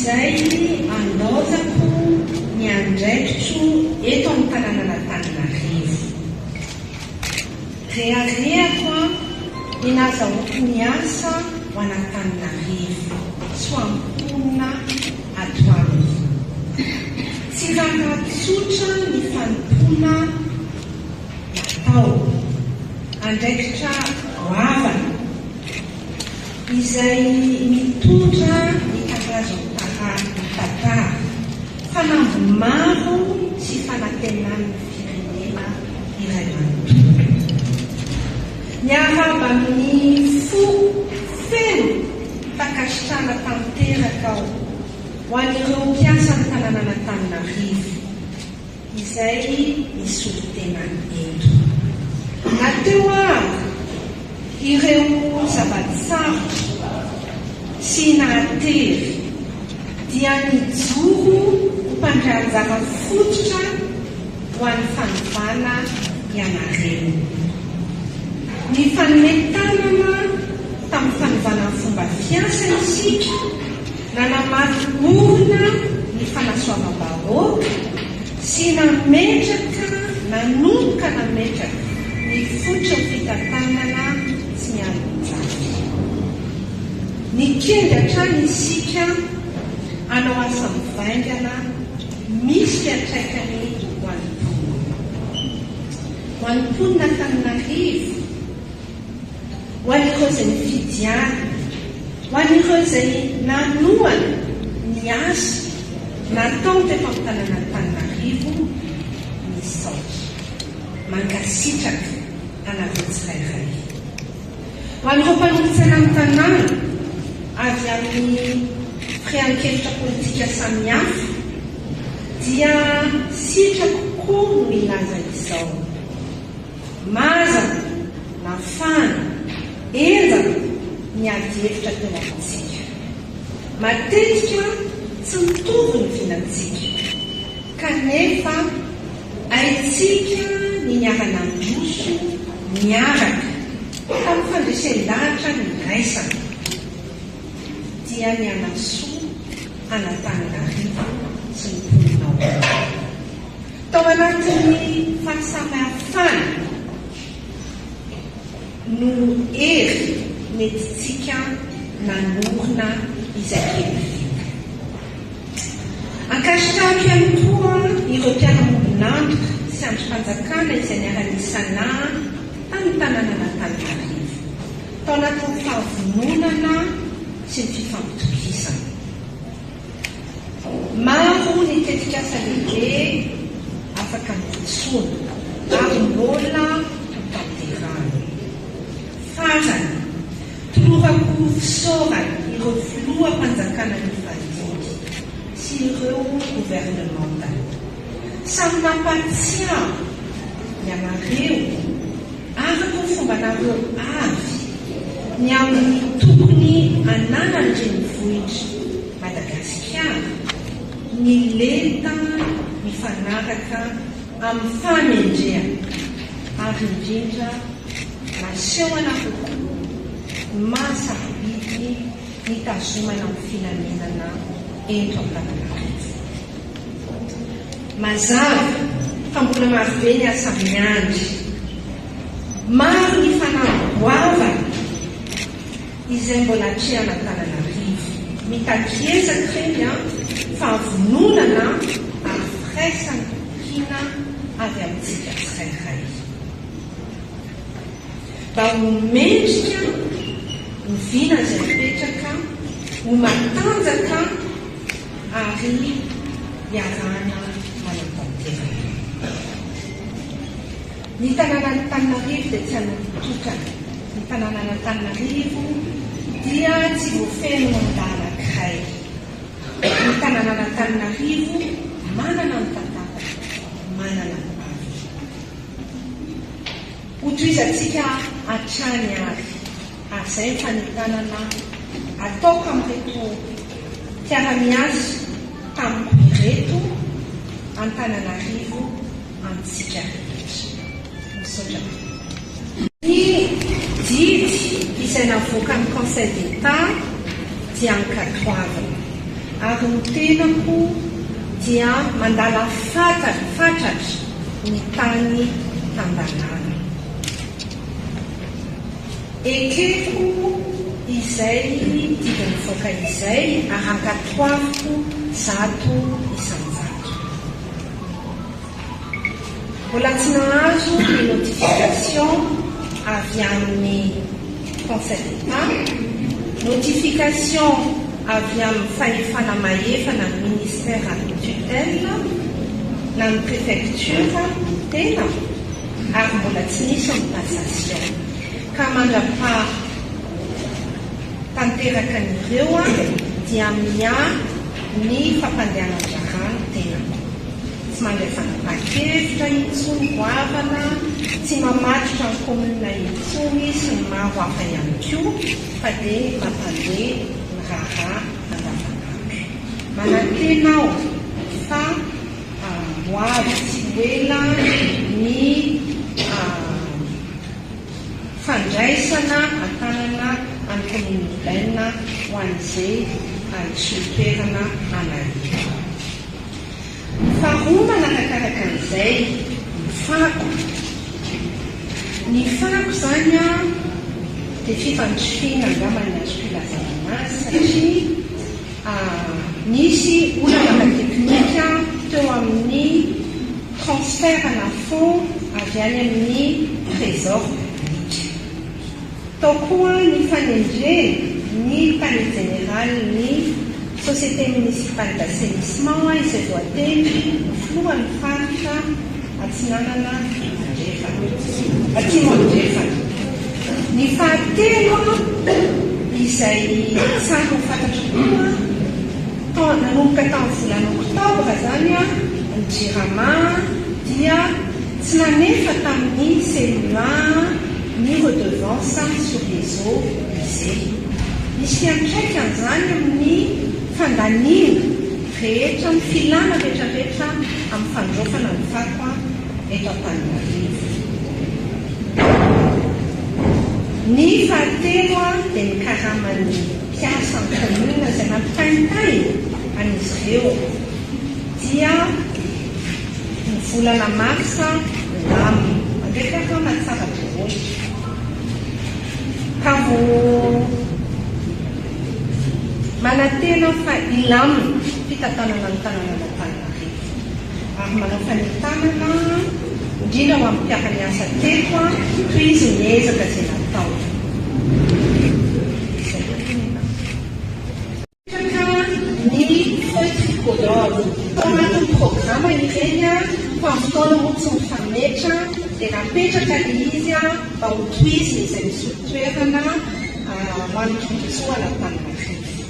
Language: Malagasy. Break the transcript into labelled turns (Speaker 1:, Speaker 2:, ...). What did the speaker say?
Speaker 1: izay andaozako ny andraikitro eto amin'ny tanànan'Antananarivo. Reharehako ny nahazahoako ny asa ho an'Antananarivo sy ho an'ny mponina ato aminy. Tsy raharaha tsotra ny fanompoana natao. Andraikitra goavana izay mitondra ny karazan'ny tantara, fanamby maro sy fanantenan'ny firenena iray manontolo. Miarahaba amin'ny fo feno fankasitrahana tanteraka aho ho an'ireo mpiasan'ny tanànan'Antananarivo. Izay misolo tena eto. Na teo ary ireo zava-tsarotra sy nahatery dia nijoro ho mpandray anjara fototra ho an'ny fanovana ianareo. Nifanome tanana tamin'ny fanovana ny fomba fiasa isika. Nanamafy orina ny fanasoavam-bahoaka sy nametraka nanomboka nametraka ny fototry ny fitantanana tsy mialon-jafy. Nikendry hatrany isika hanao asa mivaingana misy fiantraikany ho an'ny mponina. Ho an'ny mponin'Antananarivo, Ho an'ireo izay nifidy ahy, ho an'ireo izay nanohana ny asa natao teto amin'ny tanàn'Antananarivo, misaotra. Mankasitraka anareo tsirairay. Ho an'ireo mpanolotsaina ny tanàna avy amin'ny firehan-kevitra politika samihafa dia sitrako koa ny milaza izao. Mazana, nafana, henjana ny adihevitra teo amintsika. Matetika tsy mitovy ny vinantsika, kanefa haintsika ny niara-nandroso niaraka tamin'ny fandresen-dahatra niraisana, dia ny hanasoa an'Antananarivo sy ny mponina ao aminy. Tao anatin'ny fahasamihafana no hery nentintsika nanorina izay kely vita. Ankasitrahako ihany koa ireo mpiara-miombon'antoka sy andrim-panjakana izay niara-nisalahy tamin'ny tanànan'Antananarivo, tao anatin'ny fahavononana sy ny fifampitokisana. Maro ny tetikasa lehibe afaka nodisoana ary mbola hotanterahana. Farany, tolorako fisaorana ireo filoham-panjakana nifandimby sy ireo governemanta. Samy nampahatsiaro ianareo araka ny fombanareo avy ny amin'ny tokony ananan'ny renivohitr'i Madagasikara ny lenta mifanaraka amin'ny fahamendrehana ary indrindra nasehonareo koa ny maha sarobidy ny hitazomana ny filaminana eto Antananarivo. Mazava fa mbola marobe ny asa miandry. Maro ny fanamby goavana izay mbola atrehan'Antananarivo. Mitaky ezaka ireny an, fahavononana ary firaisan-kina avy amintsika tsirairay. Mba ho mendrika ho vina izay mipetraka, ho matanjaka ary iarahana manatanteraka. Ny tanànan'Antananarivo dia tsy an'olon-tokana. Ny tanànan'Antananarivo dia tsy voafehy mandat anankiray. Ny tanànan'Antananarivo manana ny tantarany, manana ny hoaviny. Hotohizantsika hatrany ary, ary izay ny fanentanana ataoko amin'ireto mpiara-miasa tamiko ireto Antananarivo antsika rehetra. Misaotra tompoko. Ny didy izay navoakan'ny Conseil d'Etat dia ankatoavina. Ary ny tenako dia mandala fatratra ny tany tan-dalàna. Ekeko izay didy nivoaka izay ary ankatoaviko 100%. Mbola tsy nahazo ny notification avy amin'ny Conseil d'Etat, notification avy amin'ny fahefana mahefa na ny ministère tutelle na ny préfecture ny tenako ary mbola tsy nisy ny passation. Ka mandra-paha tanteraka an'ireo dia miahy ny fampandehanan-draharaha ny tenako. Tsy mandray fanapahan-kevitra intsony goavana, tsy mamatotra ny commune intsony sy ny maro hafa ihany koa fa dia mampandeha ny raharaha andavanandro. Manantena aho fa ho avy tsy ho ela ny fandraisana an-tanana an'ny commune urbaine ho an'izay hisolo toerana an'Arivo. Faharoa manarakaraka an'izay, ny fako. Ny fako izany an, dia fifandrifiana angamba ny azoko ilazana anazy satria nisy olana ara-teknika teo amin'ny transfert-na fonds avy any amin'ny Trésor public. Tao koa ny fanendrena ny tale jeneralin'ny Société Municipale d'Assainissement izay voatendry ho filohan'ny faritra Atsinanana Andrefana, Atsimo Andrefana. Ny fahatelo izay tsara ho fantatra koa, tao nanomboka tamin'ny volana oktobra izany ny Jirama dia Tsy nanefa tamin'ny CMA ny redevance sur les eaux usées. Misy fiantraikany izany amin'ny fandaniana rehetra, ny filana rehetrarehetra amin'ny fandraofana ny fako eto Antananarivo. Ny fahatelo dia ny karaman'ny mpiasan'ny commune izay nampitaintaina an'izy ireo dia. Ny volana marsa lany. Matetika karama tsara daholo. Ka vao manantena fa hilamina fitantanana ny tanànan'Antananarivo. Ary manao fanentanana indrindra ho amin'ny mpiara-miasa teto tohizo ny ezaka izay natao. Izay. Napetraka ny feuille tricolore. Tao anatin'ny programa ireny fa amin'ny fotoana moa tsy mifametra dia napetraka ilay izy mba ho tohizina izay misolo toerana ho an'ny tombontsoan'Antananarivo.